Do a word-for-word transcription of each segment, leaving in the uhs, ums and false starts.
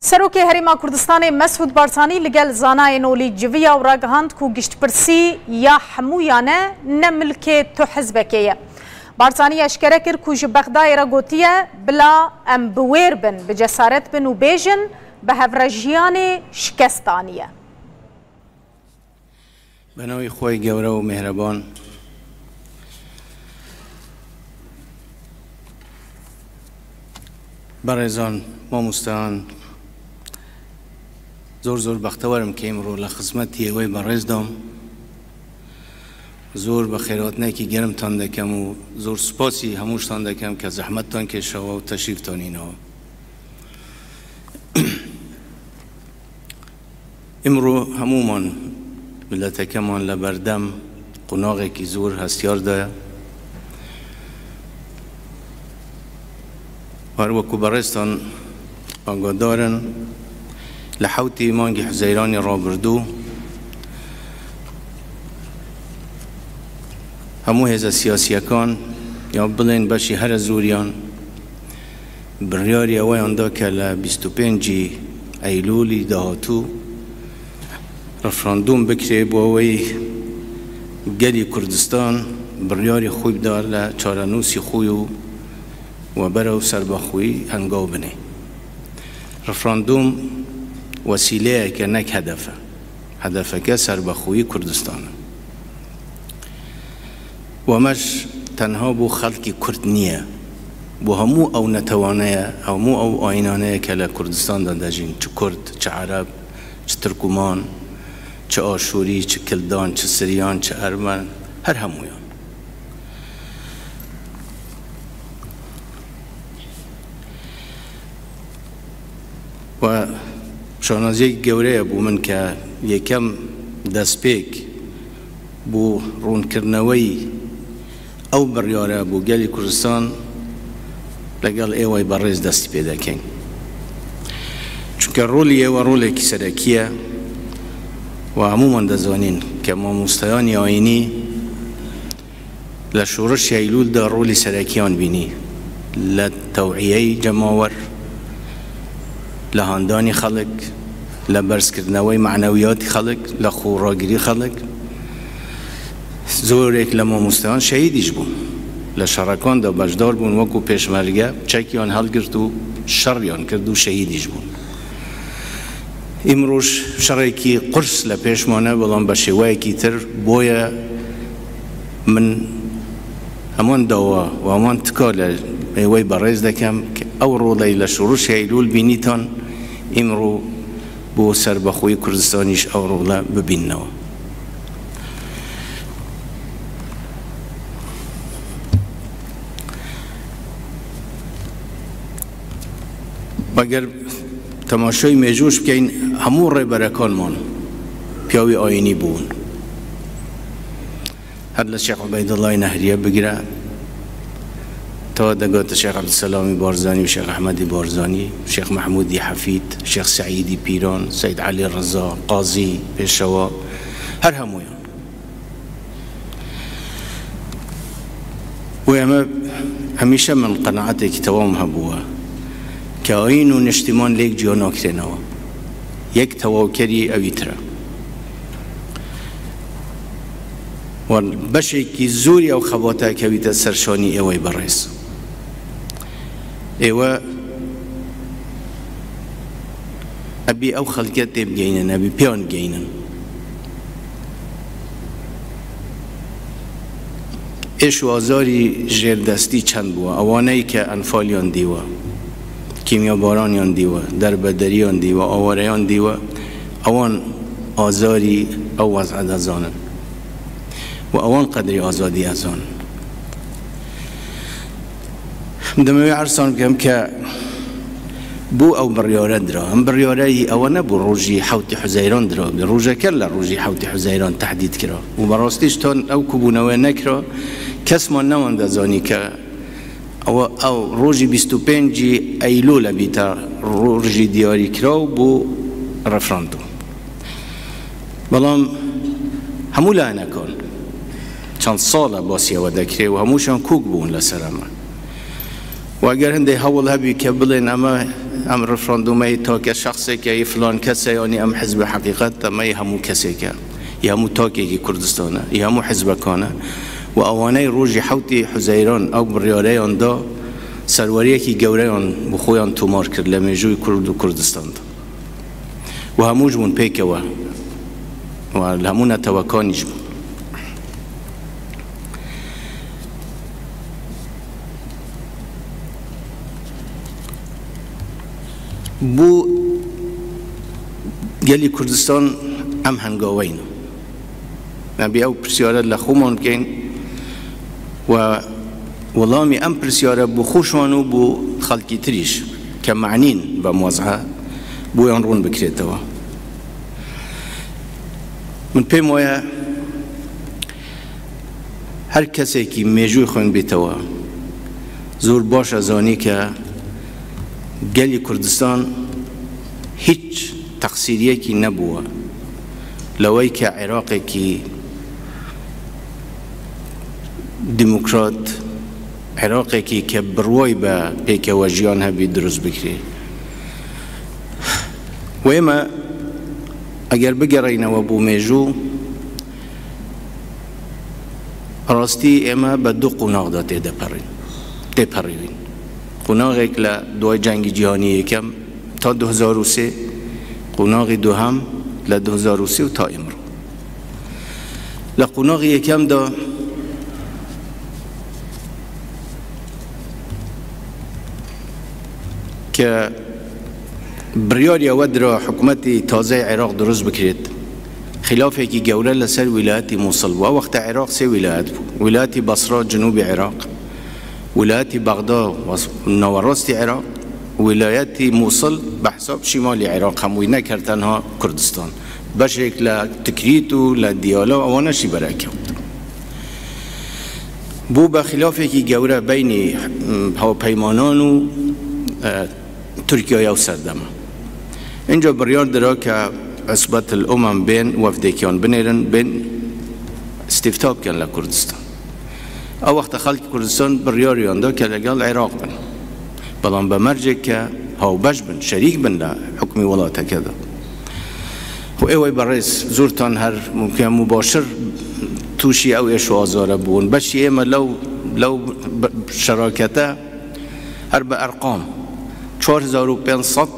Serokê Herêma Kurdistanê Mesûd Barzanî li gel zanayên olî civiya û ragihand ku giştpirsî ya hemûyan e, ne milkê tu hizbekê ye. Barzanî eşkere kir ku ji Bexdayê re gotiye, bila em bi wêr bin, bi cesaret bin û bêjin, bi hev re jiyanê şikest aniye. Bi navê Xwedê gewre û mêhreban. Berêzan, mamosteyan, zor zor bextewer im ke îmro li xizmetî wê berêz de im. Zor bi xêrhatinekî germtan dekem û zor spasî hemûştan dekem ke zehmettan kêşawa û teşrîftan înawa. Îmro hemûman, miletekeman li berdem qonaxekî zor hestiyar de ye. Her weku berêztan agahdar in, li hewtê mangê Huzeyranê rabirdû, hemû hêza siyasiyekan ya bilên beşî here zoriyan biryarî eweyan da ke li bîst û pêncî Eylûlî dahatû referandûm bikirê, bo wê gelî Kurdistan biryarî xwe bida li çarenûsî xwe û we berew serbexweyî hengaw binê. Referandûm wesîleyek e, nek hedef e. Hedefeke serbexweyî Kurdistan e. Û emeş tenha bo xelkî Kurd niye. Bo hemû ew netewane ye, hemû ew ayînane ye ke li Kurdistan de dejîn. Çi Kurd, çi Ereb, çi Tirkuman, çi Aşûrî, çi Kildan, çi Siryan, çi Ermen, her hemûyan. We şanaziyek gewre ye bo min ke yekem destpêk bo rûnkirineweyî ew biryare bo gelî Kurdistan legel êway berêz destî pê dekin. Çunke rolî êwe rolekî serekî ye we hemûman dezanîn ke mamosteyanî ayînî li şorişê Eylûl de rolî serekiyan bînî li tewiyeyî cemawer, li handanî xelk, li berzkirineweyî manewiyatî xelk, li xweragirî xelk. Zorek li mamosteyan şehîdî jî bûn. Li şerekan de beşdar bûn, wekû pêşmerge çekiyan hilgirt û şeriyan kir û şehîdî jî bûn. Îmroj şerekî qurs li pêş mane, belam bi şêweyekî tir boye min heman dawa û heman tika li êwey berêz dekem ke ew roley li şorişê Eylûl bînîtan, îmro bo serbexweyî Kurdistanî jî ew role bibînnewa. Eger temaşayî mêjûş bikeyn, hemû rêberekanman piyawî ayînî bûn. Her li Şêx Ubeydullayê Nehriye bigire, ta degate Şêx Ebdulselamî Barzanî û Şêx Ehmedî Barzanî, Şêx Mehmûdî Hefîd, Şêx Seîdî Pîran, Seyd Elî Riza, Qazî, Pêşewa, her hemûyan. Û eme hemîşe min qenaetekî tewam hebûye ke ayîn û niştîman lêk cuya nakirênewe. Yek tewawkerî ewî tir e. Wan beşekî zor ew xebata kevîte ser şanî êwey berêz. Êwe ebî ew xelke têbigeynin, ebî pêyan geynin. Êş û azarî jêrdestî çend bû. Ewaney ke enfaliyan dîwe, kîmyabaraniyan dîwe, derbederiyan dîwe, awareyan dîwe, ewan azarî ew wez'e de zanin. Û ewan qedrî azadî ez zanin. Em demê wê ersan bikim ke bo ew biryare dira. Em biryareyî ewe nebû rojî hewtî Huzeyran dira. Bi rojeke li rojî hewtî Huzeyran tehdîd kira. Û bi rastî ji tan ew ku bûnewe nekira, kes man newan dezanî ke ew, ew rojî bîst û pêncî Eylûl e bîte rojî diyarî kira û bo referandûm. Belam hemû layenekan çend sal e basî ewe dekirê û hemûşan kok bûn li ser eme. Û eger hindê hewl hebî ke bilên eme Em referandûmê yê take şexseke, yê filan kese, yanî em hizbe heqîqet, em ê hemû keseke, yê hemû takekî Kurdistan e, yê hemû hizbekan e. Û ewaney rojî hewtî Huzeyran ew biryareyan da, serweriyekî gewreyan bi xwe yan tomar kir li mêjûyê Kurd û Kurdistan de. Û hemû ji wan pêkewe û li hemû netewekanî ji bo. Bo gelî Kurdistan em hengaweyne. Em bê ew pirsyare li xweman bikeyn û welamî em pirsyare bo xwe şwan û bo xelkî tirî jî ke manîn ve muwez'a bo yan rûn bikirêtewe. Min pê maye her kesekî mêjûyê xwendbîtewe, zor baş e zanî ke gelî Kurdistan hîç teqsîriyekî nebûwe. Lewey ke Iraqekî demokrat, Iraqekî ke bi rûyê be pêkewe jiyan hebî dirust bikirî. Wê me eger bigerînewe bo mêjû, rastî ême be du qonax de tê de perîn, tê perîvîn. Qonaxek li duway Cengî Cîhanî Yekem ta du hezar û sê, qonaxî duhem li du hezar û sê û ta îmro. Li qonaxî yekem de ke biryariya we dira hikûmetê tazeyê Iraq dirust bikirêt, xilafekî gewre li ser wîlayetî Mûsil bû. Ew wexta Iraq sê wîlayet bû. Wîlayetî Basra, cinûbê Iraq, wîlayetî Bexda, was-, nawerastî Iraq, wîlayetî Mûsil bi hesab şîmalî Iraq hemûyî, neker tenha Kurdistan. Beşek li Tikrît û li Diyala, ewana jî berekewt. Bû be xilafekî gewre beynî, mm, hawpeymanan û, e, Tirkiye ya ew serdema. Înca biryar dira ke Isbetil Umem bên, wefdêkiyan binêrin, bên îstîfta bikin li Kurdistan. Ew wexta xelkê Kurdistan biryariyan da ke legel Iraq bin. Belam be mercek ke hawbeş bin, şerîk bin li hukmî welateke de. Û ê wê berêz zûrtan her mumkin mubaşir tûşî ew êş û azare bûn. Beşî ême lew, lew be-, şerakete her bi erqam. Çar hezar û pênc sed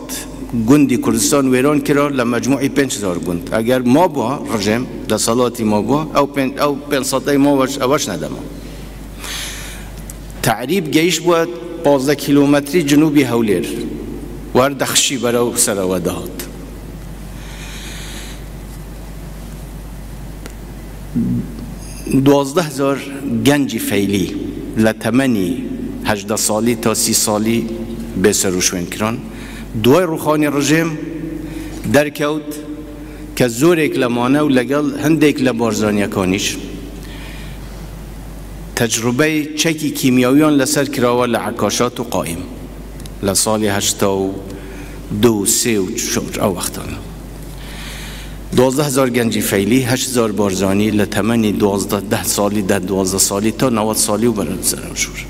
gundî Kurdistan wêran kira, li mecmûî pênc hezar gund. Eger mabûa rejîm, deselatî mabûa, ew pên-, ew pênc sedê ma weş, ew weş nedema. Te'rîb gehişt bû pazdeh kîlometrî cinûbî Hewlêr. Wer dexşî berew sere we dihat. Duwazdeh hezar gencî feylî li temenî hejdeh salî ta sî salî bê ser û şwên kiran. Duway rûxanî rejîm derkewt ke zorek le mane û legel hindek le barzaniyekanî jî tecrubeyê çekî kîmyawiyan li ser kirawe li Ekaşat û Qaîm. Li salê heşta û du û sê û çar ew wextan. Duwazdeh hezar gencî feylî, heşt hezar barzanî li temenî duwazdeh, deh salî, deh duwazdeh salî ta newed salî û berin ser ew jor.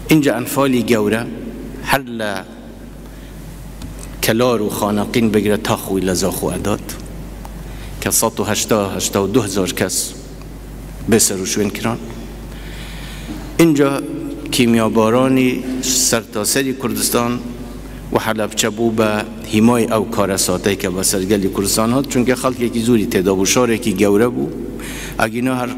Înca enfalî gewre her li kelar û xaneqîn bigire ta xwî li Zaxo Edat, ke sed û heşta, heşta û du hezar kes bê ser û şwên kiran. Înca kîmyabaranî sertaserî Kurdistan û Helebçe bû be hîmayê ew karesateyê ke be ser gelî Kurdistan hat, çunke xelkekî zûrî tê de bû, şarekî gewre bû. Egîna her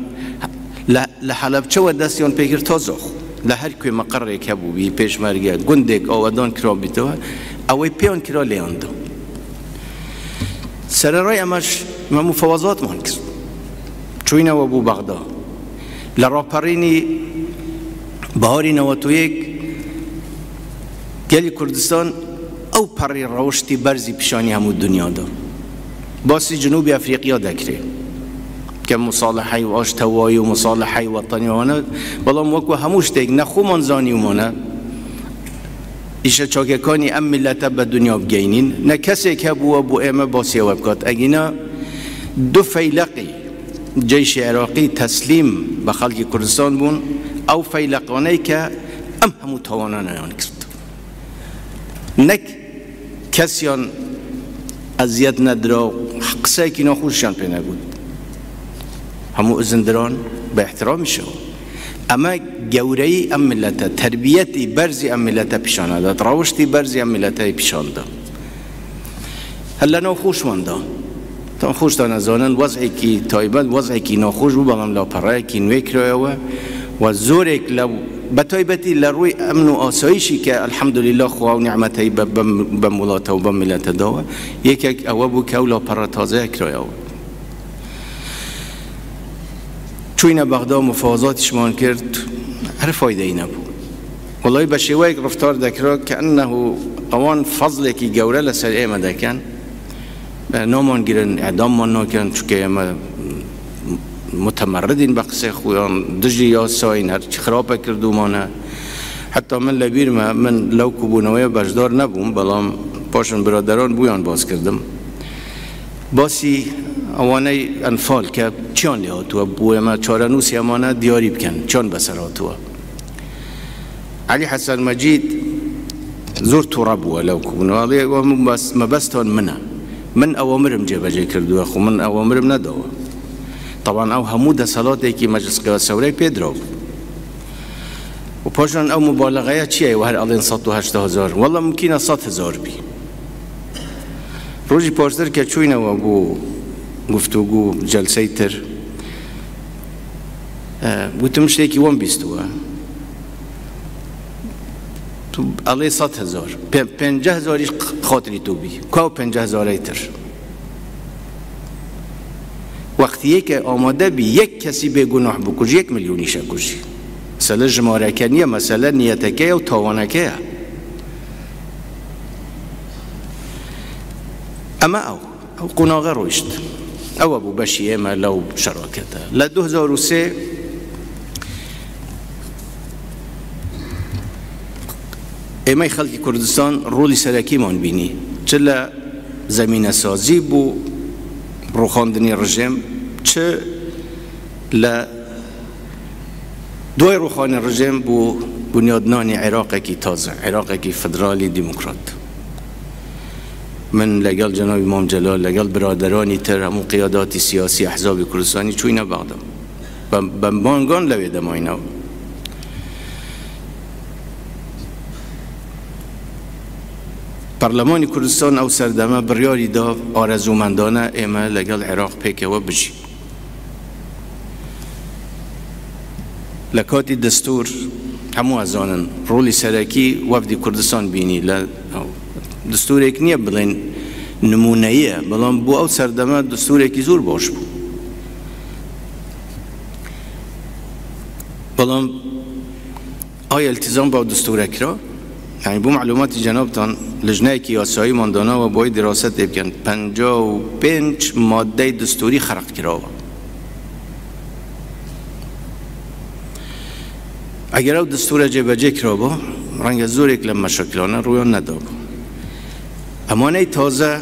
li, li Helebçe we destiyan pê kir ta Zaxo. Li her kuê meqerrek hebû bî, pêşmerge, gundek awedan kirabîtewe, ew ê pêyan kira lêyan da. Sererayê em ji me mufewezatman kir. Çûyne we bû Bexda. Li raperînî Baharî newed û yek gelî Kurdistan ew perî rewiştî berzî pîşanî hemû dinya de. Basî Cinûbê Efrîqiya dekirê. Ke musaleheyê û aştewayî û musaleheyê wetenî wane, belam wek we hemû ştêk ne xweman zanî û mane. Îşe çakekanî em milete be dinya bigeynîn. Ne kesek hebû we bo ême basî we bikat. Egîna du feyleqî ceyşê Iraqî teslîm be xelkê Kurdistan bûn. Ew feyleqaney ke em hemû tawana neyan kirt. Nek Kesiyan eziyet nedira, qiseyekî naxweşiyan pê negot. Hemû izin diran bi îhtiramî şew. Eme gewreyî em milete, terbiyetî berzî em milete pîşana dat, rawiştî berzî em milete pîşan da. Helle nav xweş wenda. Tam xweş da nezanin, wez'ekî taybet, wez'ekî naxweş bû, belam lapereyekî nûê kiraya we. Ve zorek le, betaybetî le rûy emn û asayîşî ke elhamdulillah xwe ew nîmeteyî be, be, be milata û be milete da we. Yekek ewe bû ke ew lapera taze kiraya we. Çûyne Bexda, mufawazatî şiman kir, her faydeyî nebû. Wellahî be şêweyek reftar dekira ke ennehu ewan fezlekî gewre li ser ême dekin. E, naman girin, îdamman nakin, çuke ême mutemerridîn be qisê xwe yan, dijî yasayîn, her çi xirape kirdûmane. Heta min li bîr me, min lew ku bûneweye beşdar nebûm, belam paşin biraderan bûyan baz kirdim. Basî ewaney enfal ke çiyan lê hatuwe, bûye me çarenûsê emane diyarî bikin, çiyan beser hatuwe. Elî Hesen Mecîd zor tûre bûye lew ku bûne. Alê we min bes-, mebestan min e. Min ewamirim cêbecê kirduwe, xwe min ewamirim nedawe. Taban ew hemû deselatêkî Meclis Qiyas Sewrey pê dirabû. Û paşan ew mubalexeya çi ye? Û her alên sed û heştê hezar. Wella mumkîn e sed hezar bî. Rojî paştir ke çûyne we bû guftûgû, celseyî tir, e, gotim, tiştekî wan bîstiwe. Tu alê sed hezar. Pe-, pêncî hezarî q-, xatirî tu bî. Ka pêncî hezarey tir? Wextî yeke amade bî yek kesî bêgunah bikujî, yek milyonî şekujî. Mesele jimareke niye, mesele niyeteke ye û tawaneke ye. Eme ew, ew qonaxe rojt. Ew bû beşî ême lew şerakete. Le du hezar û sê êmey xelkî Kurdistan rolî serekî man bînî. Çi le zemînesazî bû, rûxandinî rejîm, çi le duay rûxanî rejîm bû bunyadnanî Iraqekî taze, Iraqekî federalî demokrat. Min legel cenabî Mam Celal, legel biraderanî tir, hemû qiyadatî siyasî ehzabî Kurdistanî çûyne Bexda. Be, be mangan lewê de mayne. Perlemanî Kurdistan ew serdeme biryarî da arezûmendane ême legel Iraq pêkewe bijî. Le katî destûr, hemû ez zanin, rolî serekî wefdî Kurdistan bînî. Le destûrek niye bilên nimûneyî ye, belam bo ew serdeme destûrekî zor baş bû. Belam aya îltîzam bi ew destûre kira. Yanî bo malûmatî cenabtan, lijneyekî yasayî man dana we bo wê dirasetê bikin. Penca û pênc madeyê destûrî xerq kirawe. Eger ew destûre cêbecê kirabû, renge zorek le meşakilane rûyan nedabû. Emaney taze,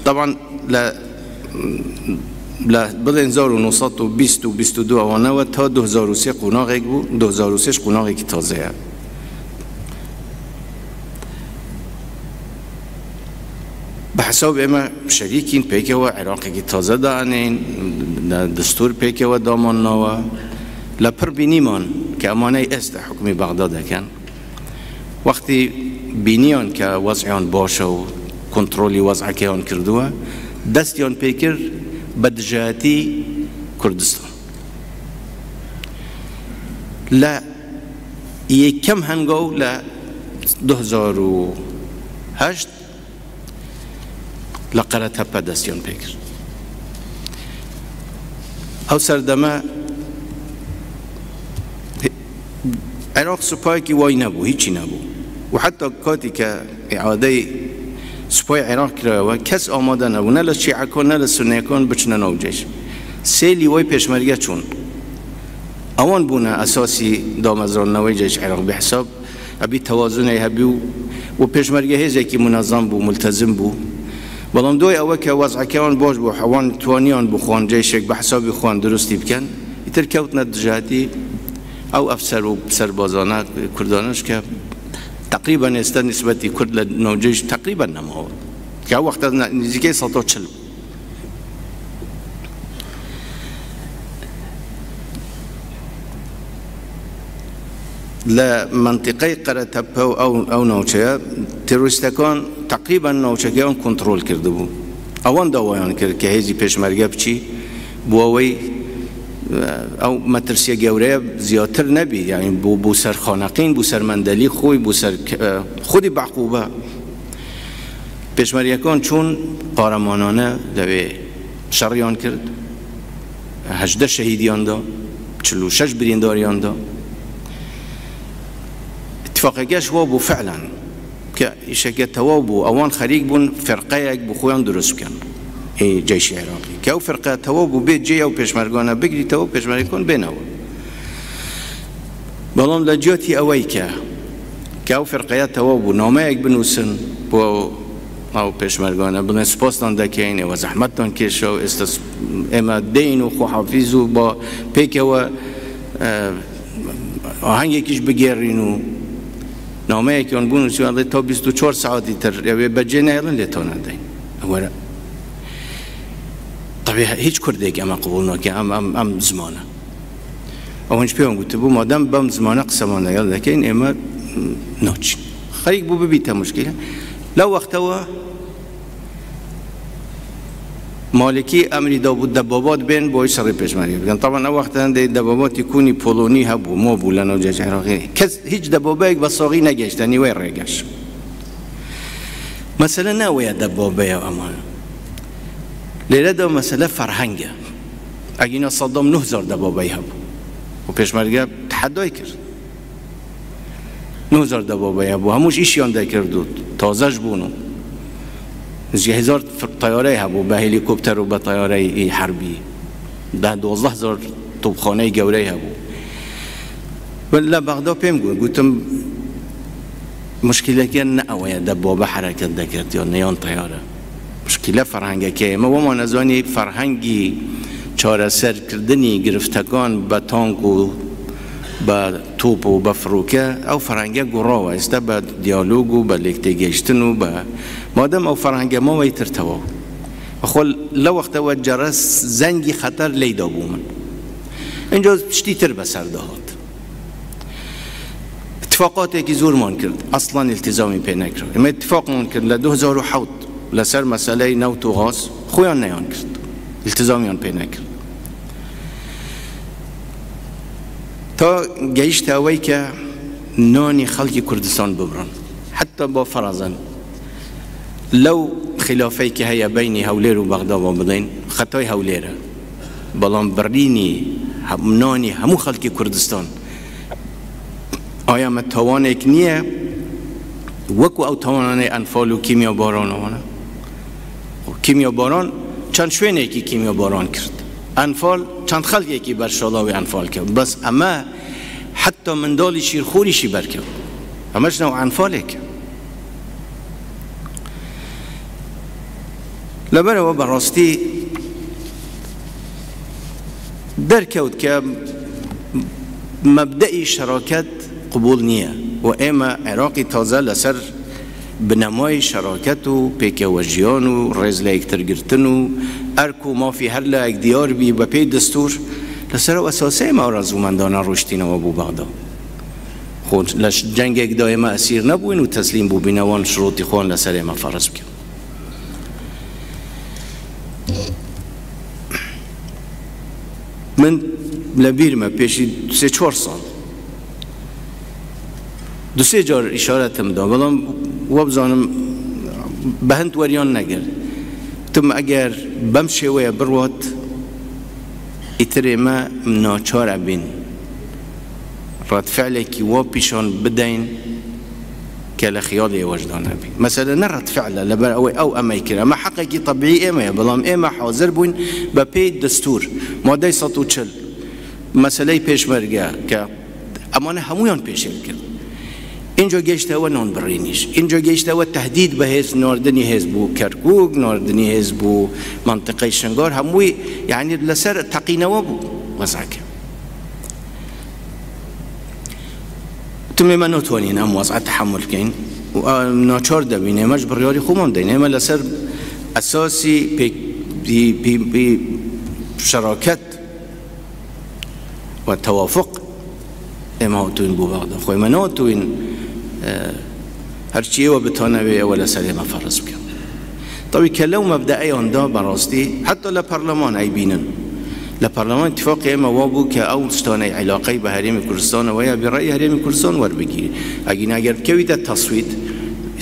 teban le, le bilên hezar û neh sed û bîst û bîst û du ewane we ta du hezar û sê qonaxek bû, du hezar û sê ji qonaxekî taze ye. Bi hesab ême şerîkîn pêkewe Iraqekî taze danên, destûr pêkewe daman nawe. Le pir bînîman ke emaney êste hukmî Bexda dekin. Wextî bîniyan ke wez'eyan baş e û kontrolî wez'ekeyan kirduwe, destiyan pê kir bi dijayetî Kurdistan. Le yekem hengaw le du hezar û heşt le Qeretepe destiyan pê kir. Ew serdeme Iraq supayekî way nebû, hîçî nebû. Û heta katî ke îadeyê supayê Iraq kiraye we, kes amade nebû, ne li şîekan, ne li sunnekan biçine nav ceyş. Sê lîway pêşmerge çûn. Ewan bûne esasî damezrandinewê ceyş Iraq. Bi hesab hebî tewazunê hebî û, û pêşmerge hêzekî munezem bû, multezim bû. Belam doyê ew e ke wez'eke wan baş bû, wan twaniyan bû xwan ceyşek bi hesabî xwan dirustî bikin. Îtir kewtine dijayetî ew efser û serbazane Kurdane ji ke Teqrîben êste nisbetî Kurd li navcêj teqrîben nemawe. Ya wexta ne-, nêzîkê sed û çil. Li mentiqey Qeretepe û ew, ew navçeya terorîstekan teqrîben navçekeyan kontrol kirdibû. Ewan dawayan kir ke hêzî pêşmerge biçî, bo awey, e, ew metirsiye gewre ye, ziyatir nebî, yanî bû, bû ser Xaneqîn, bû ser Mendelî Xoy, bû ser, e, xwedî Beqûbe. Pêşmergekan çûn, qaremanane devê şeriyan kir, hejdeh şehîdiyan da, çil û şeş birîndariyan da. Îtifaqeke ji wa bû fi'len, ke îşeke tewaw bû, ewan xerîk bûn firqeyek bi xwe yan dirust bikin. Ê ceyşê Iraqî. Ke ew firqe tewaw bû, bê cê ew pêşmergane bigirî tewaw, pêşmergekan bêne we. Belam li ciyatî ewey ke, ke ew firqeya tewaw bû, nameyek binûsin bo ew pêşmergane, bidin spastan dekeyin, ê we zehmettan kêşa û êstes-, ême deyin û xwe hafîz û ba pêke we, e, ahengekî ji bigêrîn û nameyekî wan binûsî, wele ta bîst û çar saetî tir, ew ê becê nehêlin lê ta nedeyn. Were. Tabii hiç Kurdek eme qebûl nake, em, em, em zimane. Ewan ji pê wan gotibû, madem bem zimane qiseman leyal dekeyin, ême naçin. Xerîk bû bibîte muşkîle. La wexte we Malikî emrî dabû debabat bên bo wî şerê pêşmerge bikin. Taban ew wexte hindê debabatî kûnî polonî hebû, ma bû li nav cêj Iraqî. Kes, hiç debabeyek be saxî negehişte nîwey rêgeş. Mesele ne ew ye debabeya eman. Lêre de mesele ferheng e. Egîna Saddam neh hezar debabey hebû. Û pêşmerge tehedayê kir. Neh hezar debabey hebû. Hemû ji îşiyan dekird û taze ji bûn û ji hezar fir-, teyarey hebû, be helîkopter û be teyarey î herbî. Deh dozdeh hezar topxaneyê gewrey hebû. Wele Bexda pêm got, gotim, muşkîleke ne ew ye debabe hereket dekird ya neyan teyare. Muşkîle ferhengeke ye. Me wema nezanî ferhengî çareserkirdinî giriftekan be tank û be top û be firoke, ew ferhenge gurawa, êste be diyalog û be lêktêgehiştin û be, madem ew ferhenge ma weytir tewaw. Xwe le wexte we ceres zengî xeter leyda bû min. Înca tiştî tir be ser dihat. Îtifaqatekî zor man kir, aslan îltizamî pê nekir. Ême îtifaq man kir li du hezar û hewt li ser meseleyê newt û gaz, xwe yan neyan kir. Îltizamiyan pê nekir. Ta gehişte ewey ke nanî xelkî Kurdistan bibrin. Heta ba ferazan. Lew xilafeyke heye beynî Hewlêr û Bexda, va bidin, xetay Hewlêr e. Belam birînî hem-, nanî hemû xelkê Kurdistan. Aya me tawanek niye, wekû ew tawananê Enfal û Kîmya Baran wana. Kîmya Baran çend şwênekî Kîmya Baran kir. Enfal çend xelkekî ber şala wî Enfal kir. Bes eme heta mindalî şîrxorî şî berkevt. Eme ji nav Enfalê ke. Li ber ewe bi rastî derkewt ke mebdeî şeraket qubûl niye û ême Iraqî taze li ser binemayê şeraket û pêkewejiyan û rêz li yektir girtin û erk û mafî her layek diyar bî be pê destûr, li ser ew esasê me arazûmendana rûştînewe bû Bexda. Xwe li cengek dayê me esîr nebûn û teslîm bûbîne wan şirotî xwe li serê me ferz bikin. Min li bîr me pêşî sê çar sal du sê car îşaretim da, belam we bizanim bi hind weriyan negir. Tim eger bem şêweye birwat, îtirê me naçar ebîn redfe'lekî wa pîşan bideyn ke li xiyalê wejdan hebî. Mesele ne redfe'l e, li ber ew ê ew emey kir. Eme heqekî tebîî ême ye, belam ême hazir bûyn be pê destûr. Madey sed û çil. Meseleyê pêşmerge ke emane hemûyan pêşêl kir. Înca gehişte we nan birînîş. Înca gehişte we tehdîd bi hêz nardinî hêz bû Kerkûk, nardinî hêz bû mentiqey Şingar. Hemûyî, yanî li ser teqînewe bû wezake. Tim ê me natonin em wez'a tehemul bikeyn û em naçar debîn, ê me ji biryarî xwe man deyn. Ê me li ser esasî pêk-, pî-, pî-, pî-, şeraket we tewafuq ê me hatûyîn bo Bexda. Xwê me nehatûyîn, e, her çi ê we bitane wê, ew li ser ê me ferz bikin. Tabî kele û mebdeeyan da berastî, heta li perleman ey bînin. Li perleman îtifaqê ê me wa bû ke ew tiştane îlaqey bi Herêmê Kurdistanê we ya, bi reyê Herêmê Kurdistan werbigîrî. Egîn eger bikevîte teswît,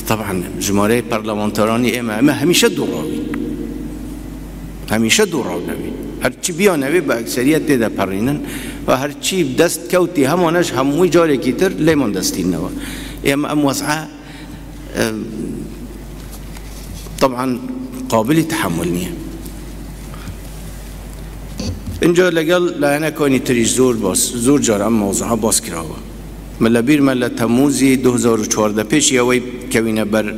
taban jimareyê perlemantaranî ê me, ê me hemîşe dû rawîn. Hemîşe dû raw nebîn. Her çi biya nevê bi ekseriyet tê de perînin ve her çi dest kewtî hemane ji hemû carekî tir lê man destînewe. Ê me em wez'a, e, taban qabilî tehemul niye. Inca legel layenekanî tirî zor bas, zor car em mewzuha bas kirawe. Min li bîr me li Temmûzî du hezar û çardeh pêşiya wê kevîne ber, e,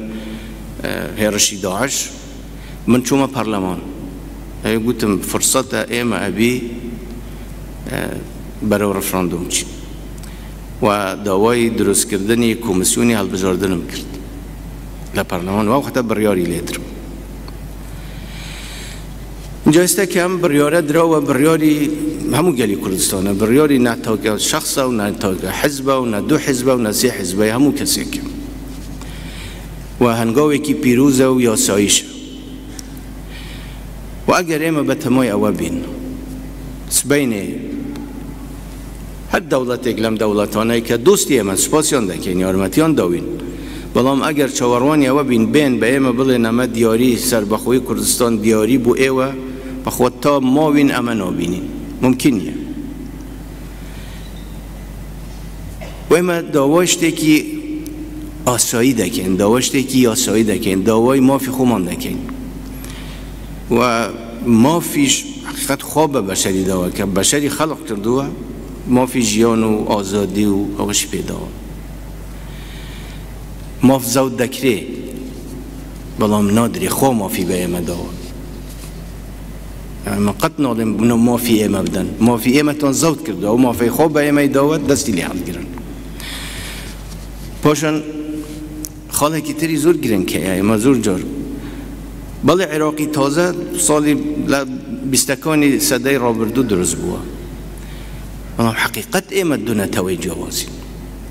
hêrişî DAIŞ. Min çûme perleman. Ê gotim, firsete ê me ebî, e, berew referandum çî. We dawayî dirustkirdinî komîsyonî hilbijardinim kirt. Li perleman we wexta biryarî lê dirim. Înca este ke em biryare dira we biryarî hemû gelî Kurdistan e. Biryarî ne tawke şexs e û ne tawke hizb e û ne du hizb e û ne sê hizb e, hemû kesêk e. We hengavekî pîroz e û yasayîş e. Û eger ê me betemay ewe bîn, sibeyne her dewletek lem dewletanê ke dostî ê me, spasiyan dekeyn, yarmetiyan dawîn. Belam eger çawerwanî ewe bîn, bên be ê me bilê neme diyarî serbexweyî Kurdistan diyarî bû ê we, bexwe ta mawîn eme nabînîn. Mumkin ye. Wê me daway ştêkî asayî dekin, daway ştêkî yasayî dekin, daway mafî xwe man dekin. We mafî ji heqîqet xwe be beşerî dawa ke beşerî xelq kirduwe, mafî jiyan û azadî û ew jî pê dawa. Maf zewt dekirê, belam nadirê xwe mafî be ê me dawa. Yani min qet nalim bûna mafî ê me bidin. Mafî ê me tan zewt kirdi. Ew mafê xwe be ê me dawa destî lê hildigirin. Paşan xalekî tirî zor giring heye, ê me zor car. Belê Iraqî taze salî le bîstekanî sedey rabirdû dirust bûwa. Ama heqîqet ê me du neteweyê ciyawazî.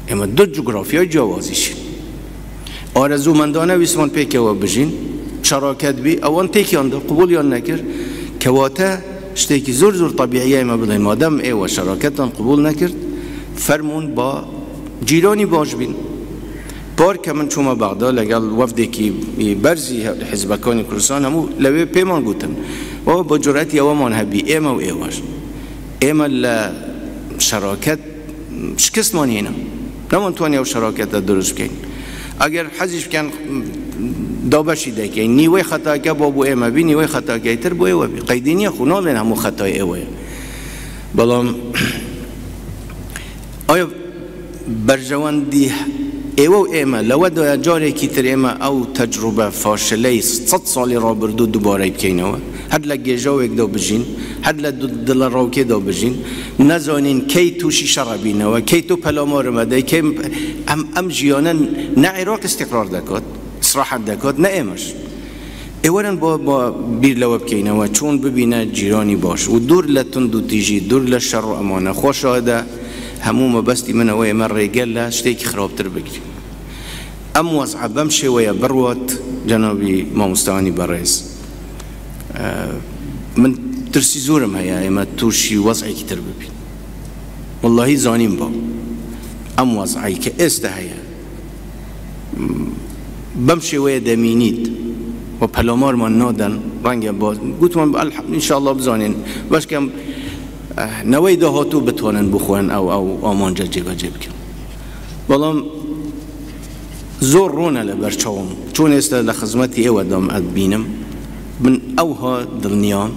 Ê me du cografyayê ciyawazî şîn. Arezûmendane wîsman pêkewe bijîn, şeraket bî, ewan têkiyan de qubûliyan nekir. Kewate ştêkî zor zor tebîî ye me bidin. Madem ê we şeraketan qubûl nekir, fermûn ba cîranî baş bîn. Par ke min çûme Bexda legel wefdekî berzî hizbekanî Kurdistan hemû lewê pê man gotin. Wa bi curetî ewe man hebî, ê me û ê we. Ê me li şeraket şikist man hîne. Neman twaniye ew şerakete dirust bikeyn. Eger hezî biken, dabeşî dekeyn. Nî wê xetayeke bo bû ê me bî, nî wê xetayeke tir bo ê we bî. Qeydî niye xwe nalên hemû xetayê ê we ye. Belam aya berjewendî ê we û ê me, lewe daya carekî tir ê me ew tecrube faşileyî sed salî rabirdû dubare bikeyneve. Her li gêjawek de bijîn, her li du-, dilerewkê de bijîn, nezanîn key tûşî şer bîneve, key tu pelamar me dey, key em, em jiyane ne Iraq îstîqrar dekat, îsrahet dekat, ne ê me jî. Ê werin ba, ba bîr lewe bikeyneve, çûn bibîne cîranî baş û dûr li tund û tîjî, dûr li şer û emane. Xwe şahide hemû mebestî min ew ê me rêgel le ştêkî xirabtir bigirî. Em wez'a bem şêweye birwat, cenabî mamosteyanî berêz. E, min tirsî zor im heye, ê me tûşî wez'ekî tir bibîn. Wellahî zanîn ba. Em wez'ayî ke êste heye, bem şêweye demînît û pelamar man naden, renge ba. Gotiman, elhem-, înşallah bizanîn. Beşkem, eh, newey dahatû bitwanin bixwin ew, ew amanca cêbecê bikin. Belam zor rûne li ber çawan. Çûn êste li xizmetî ê we dam ez bînim. Min ewha dilniyan.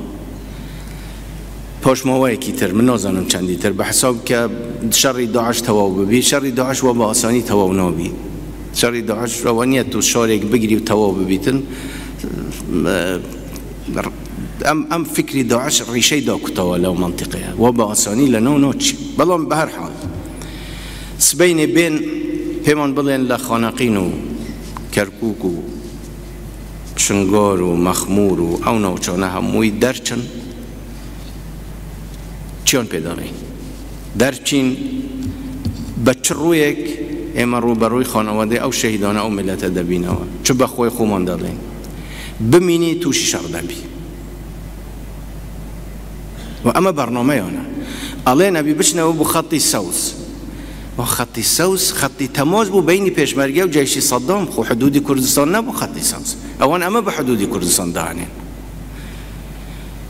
Paşmaweyekî tir, min nazanim çendî tir. Bi hesab ke şerî DAIŞ tewaw bibî. Şerî DAIŞ we bi asanî tewaw nabî. Şerî DAIŞ we niye tu şarêk bigirî û tewaw bibîtin. Em, em fikrî DAIŞ rîşey da kutawa lew mentiqe. We bi asanî li nav naçî. Belam bi her hal. Sibeyne bên pêman bilên li Xaneqîn û Kerkûk û Şingar û Mexmûr û ew navçane hemûyî derçin, çiyan pê derê. Derçîn, bi çi rûyek ême rûberûyî xanewedê ew şehîdane, ew milete debînewe? Çi bi xwê xûman delên? Bimînî tûşî şer debî. Û eme bernameyan e. Alên ebî biçine û bi xetî sewz. Û xetî sewz, xetî temas bû beynî pêşmerge û ceyşî Seddam. Xwe hidûdî Kurdistan nebû xetî sewz. Ewan eme bi hidûdî Kurdistan dianên.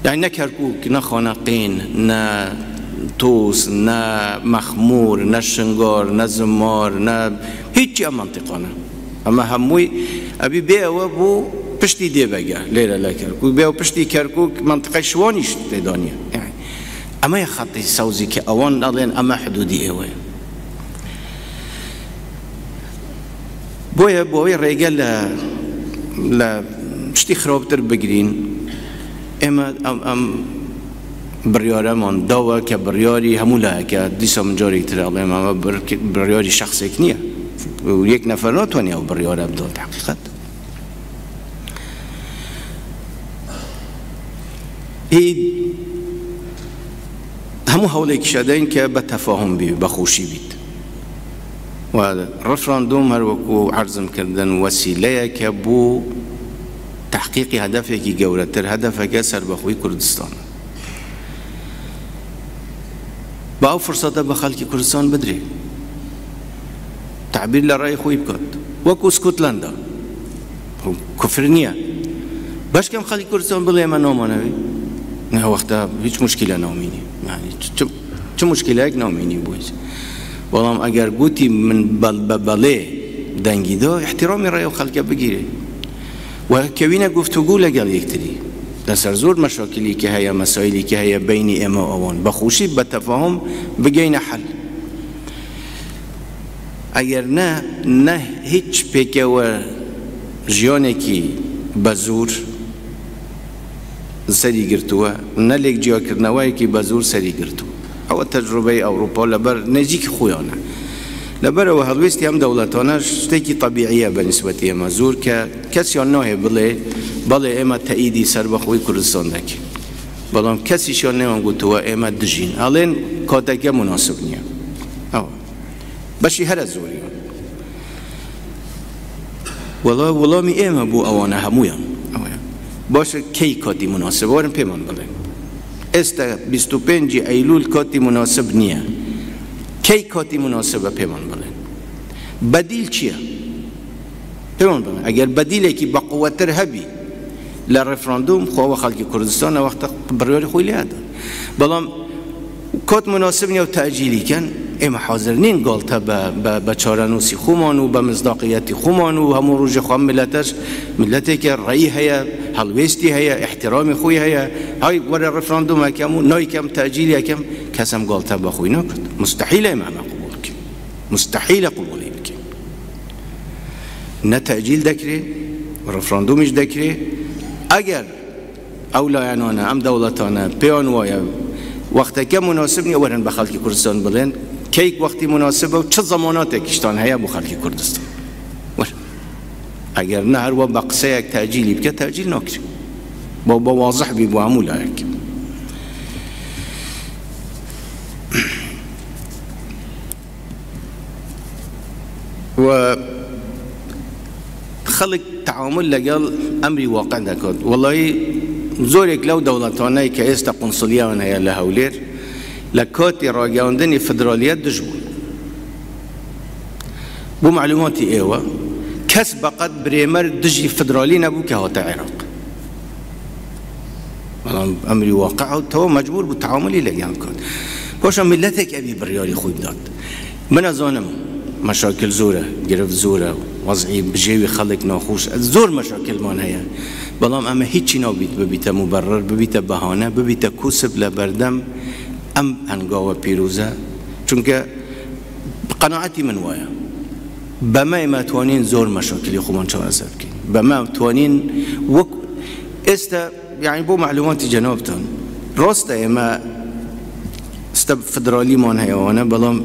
Yani ne Kerkûk, ne Xaneqîn, ne Tûs, ne Mexmûr, ne Şingar, ne Zimar, ne hîçî em mentiqa ne. Eme hemûyî, ebî bê ewe bû piştî Dêbege, lêre le Kerkûk. Bê ew piştî Kerkûk, mentiqay Şiwanî jî tê daniye. Yani, eme ya xetî sewzî ke ewan nalên, eme hidûdî êwe ye. Boye, bo wê rêge le, le tiştî xirabtir bigirîn, ême em, em biryare man dawe ke biryarî hemû layeke, dîsa min carî tire alêm, eme bir-, biryarî şexsêk niye. Û yek nefer natwaniye ew biryare bida, heqîqet. Hî hemû hewlêkî şedeyn ke bi tefahum bî, bi xweşî bît. Û referandûm, her wekû erzim kirdin, wesîleyeke bû tehqîqî hedefekî gewretir, hedefeke serbixwî Kurdistan. Bi ew firsete bi xelkî Kurdistan bidrê. Tabîr li rayê xwe bikat. Wekû Scotland-a. Kufir niye. Beşkem xelkî Kurdistan bilê me namane wê. Ne wexta hiç muşkile namînî. Yani çi, çi, çi muşkileyek namînî bû hiç. Belam eger gotî min bel-, be-, belê dengî da, îhtîramê raya xelke bigîrê. Û kevîne guftûgû legel yektirî. Li ser zor meşakilî ke heye, mesaîlî ke heye beynî ême û ewan. Bi xweşî, bi tefahum bigeyne hel. Eger ne, ne hiç pêkewe jiyanekî bi zor serî girtûye, ne lêkciyakirneweyekî bi zor serî girtû. Ew tecrûbeyê Ewropa li ber nêzîkî xwe ya ne. Li ber ew helwêstî em dewletane tiştekî tebîî ye bi nisbetî ême zor ke kes yan nahê bilê, belê ême teîdî serbixwî Kurdistan dike. Belam kesî şan nêwan gotiwe ême dijîn. Alên kateke munasib niye. Ew. Beşî here zorî ye. Wela, welamî ême bû ewane hemûyan. Ew ye. Baş e, key katî munasib e? Werin pê man bilin. Êsta bîst û pêncî Eylûl katî munasib niye. Key katî munasib e pê man bilin. Bedîl çi ye? Pê man bilin. Eger bedîlekî bi quwetir hebî, li referandûm, xwe we xelkê Kurdistan e wexta biryarî xwe lê da. Belam kat munasib niye û tecîlî ken, ême hazir nîn galte bi, bi, bi çarenûsî xwe man û bi misdaqiyetî xwe man û hemû rojê xwe em milete, mileteke reyî heye, helwêstî heye, îhtîramê xwe heye. Hay were referandûm ekem û naykem tecîlî ekem, kes em galte bi xwe naket. Mustehîl e ême eme qebûl bikin. Mustehîl e qebûlî bikin. Ne tecîl dekirê, referandûmî jî dekirê. Eger ew layenane, em dewletane, pêyan waye, wexteke munasib niye werin bi xelkê Kurdistan bilên, keyk wextî munasib e û çi zemanetek îştan heye bo xelkê Kurdistan. Werin. Eger ne her we bi qiseyek tecîlî bike, tecîl nakirî. Bo, bo wazih bî bo hemû layek. Û xelk teamul legel emrî waqe dekat. Welahî zorek lew dewletaneyê ke êsta qunsuliya wan heye li Hewlêr, li katê ragihandinê federaliyet dij bûn. Bo malûmatî êwe, kes beqet birêmer dijî federalî nebû ke hate Iraq. Belam emrî waqe û tewa mecbûr bû teamulî legel kat. Paşa miletek evî biryarî xwe bidat. Min ez zanim, meşakil zor e, girif zor e, wezî bijê wî xelk naxweş e, zor meşakilman heye. Belam eme hîçî nabît bibîte muberrir, bibîte behane, bibîte kosib li berdem em hengava pîroz e. Çunke bi qenaetî min waye. Be me ême twanîn zor meşakilî xwe man çareser bikin. Be me twanîn wek êste, yani bo malûmatî cenabtan. Rast e ême êste federalî man heye wane, belam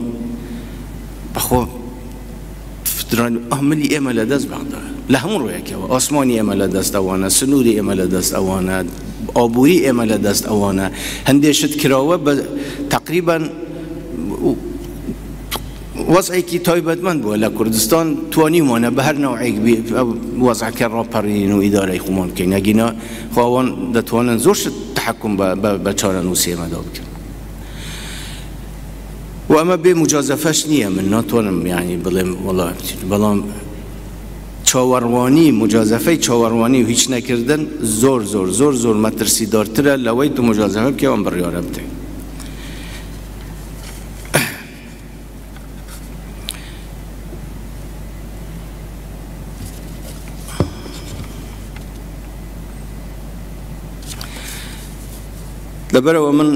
Xwe, federal, ah, milî ême li dest bexda. Li hemû rûyekê we. Asmanî ême li dest ewan e, sinûrî ême li dest ewan e, aborî ême li dest ewan e. Hindê şit kirawe bi teqrîben wez'ekî taybetmend bû. Li Kurdistan twanî mane bi her new'ek bî, ev wez'eke raperîn û îdareyê xwe man bikin. Yegîna xwe wan detwanin zor şit tehekum be, be, be çarenûsê me da bikin. Û eme bê mucazefeş niye, min natwanim, yanî, bilêm, wela, belam çawerwanî, mucazefey çawerwanî û hiç nekirdin zor, zor, zor, zor metirsîdartir e, lewey tu mucazefe bike, wan biryare bide. Li ber ew min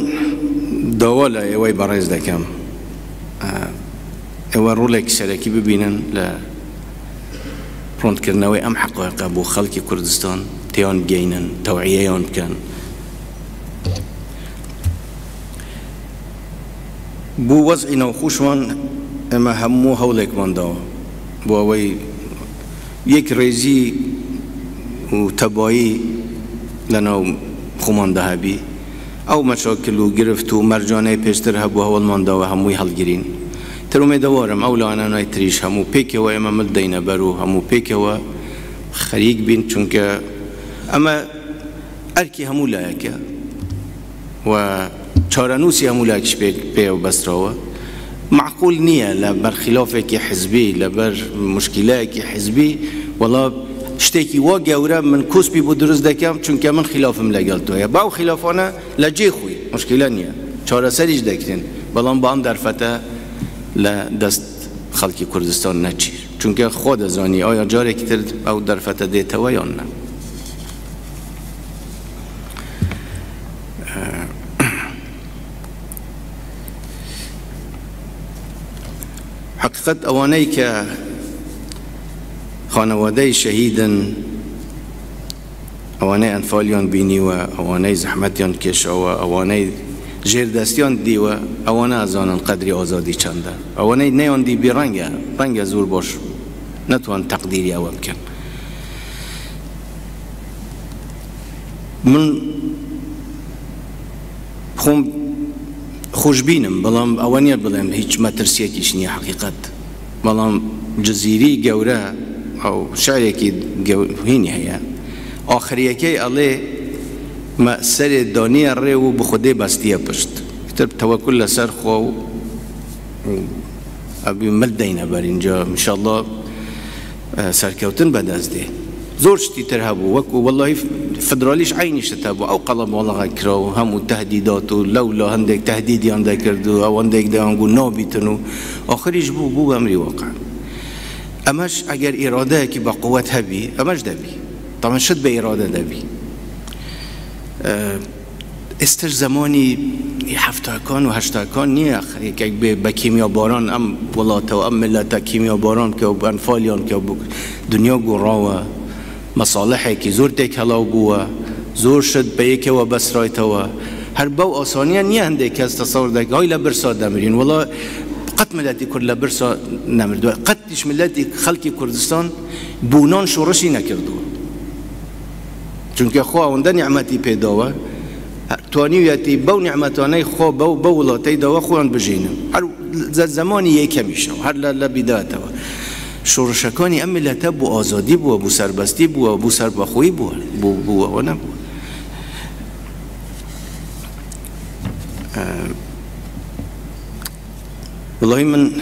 dawa li êwey berêz dekem. Êwe rolek serekî bibînin li rondkirinewê em heqayiqe bo xelkê Kurdistan, têyan bigeynin, tew'iyeyan bikin. Bo wez'î navxweş wan ême hemû hewlekman dawa. Bo ewey yek rêzî û tebayî li nav xweman de hebî. Ew meşakil û girift û mercaneyê pêştir hebû hewlman dawa hemûyî helgirîn. Ter umêdewar im ew laneyanay tirîş hemû pêkewe ême mil deyne ber û hemû pêkewe xerîk bîn, çunke eme erkî hemû layek e. We çarenûsî hemû layek ji pê, pê ew besrawe. Meqûl niye li ber xîlafekî hizbî, li ber muşkîleyekî hizbî, wela tiştekî wa gewre min kospî bo dirust dekem, çunke min xîlafim legel to ye. Bi ew xîlafane li cê xwe, muşkîle niye. Çareserî jî dekirin. Belam bi em derfete li dest xelkê Kurdistan neçî. Çunke xwe dizanî, aya carekî tir ew derfete dêtewe yan ne. Heqîqet ewaney ke xanewadeyê şehîd in, ewaney enfaliyan bînî we, ewaney zehmetiyan kêşa we, ewaney jêrdestiyan dî we, ewane ez zanin qedrî azadî çend e. Ewaney neyan dî bî reng e, reng e zor baş netwan teqdîrî ewe bikin. Min xwim xweşbîn im, belam ewe niye bilêm hiç metirsiyekî ji niye heqîqet. Belam Cizîrî gewre ew şe'rekî gew-, hînî heye. Axiriyekey elê me serê daniye rê û bi Xwedê bestiye pişt. Îtir tewekul li ser xwe û, û Ebî mil deyne ber înca, înşallah, e, serkewtin be dest dê. Zor ştî tir hebû, wekû wellahî federalî jî eynî şt hebû. Ew qelebalixe kira û hemû tehdîdat û lewla hindek tehdîdiyan dekird û ew hindek deyan got nabîtin û axirî ji bû, bû emrî waqe. Eme ji eger îradeyekî be quwet hebî, eme ji debî. Tamen şt be îrade debî. E, Êstir zemanî heftakan û heştakan niye, yekek bê be kîmyabaran em welate û em milete kîmyabaran ke û enfaliyan ke û dinya gora we, mesalihekî zor têk helaw bû we, zor şt be yekê we besrayte we. Her bew asaniye niye hindê kes tesewir dek, hay le birsa demirîn. Wela qet miletî Kurd le birsa nemirdiwe. Qet tîş miletî xelkî Kurdistan bûnan şorişî nekirdiwe. Çunke xwe ewinde nîmetî pê dawe, twanî wiyetî bew nîmetaney xwe bew, bew welatey dawe xwe an bijînin. Her ze-, zemanî yê kemî şew, her le, le bîdayete we. Şorişekanî em milete bû azadî bûwe, bû serbestî bûwe, bû serbexwî bûwe, bû, bû we nebûwe. Ee, Wellahî min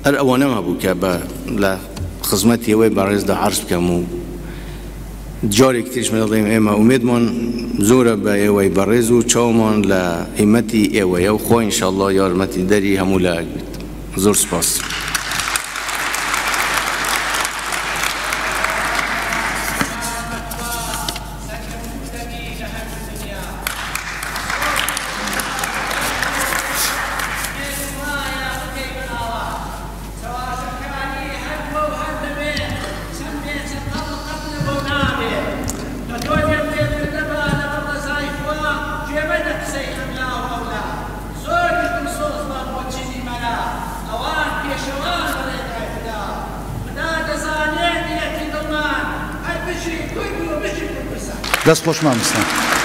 her ewane me bû ke be le xizmetê wê berêz de erz bikem û carek tî ji me didêm ême umêdman zor e be êwey berêz û çawaman le hîmetî êwe ye û xwe înşallah yarmetî derî hemû layek bît. Zor spas. Dest xweş mamoste.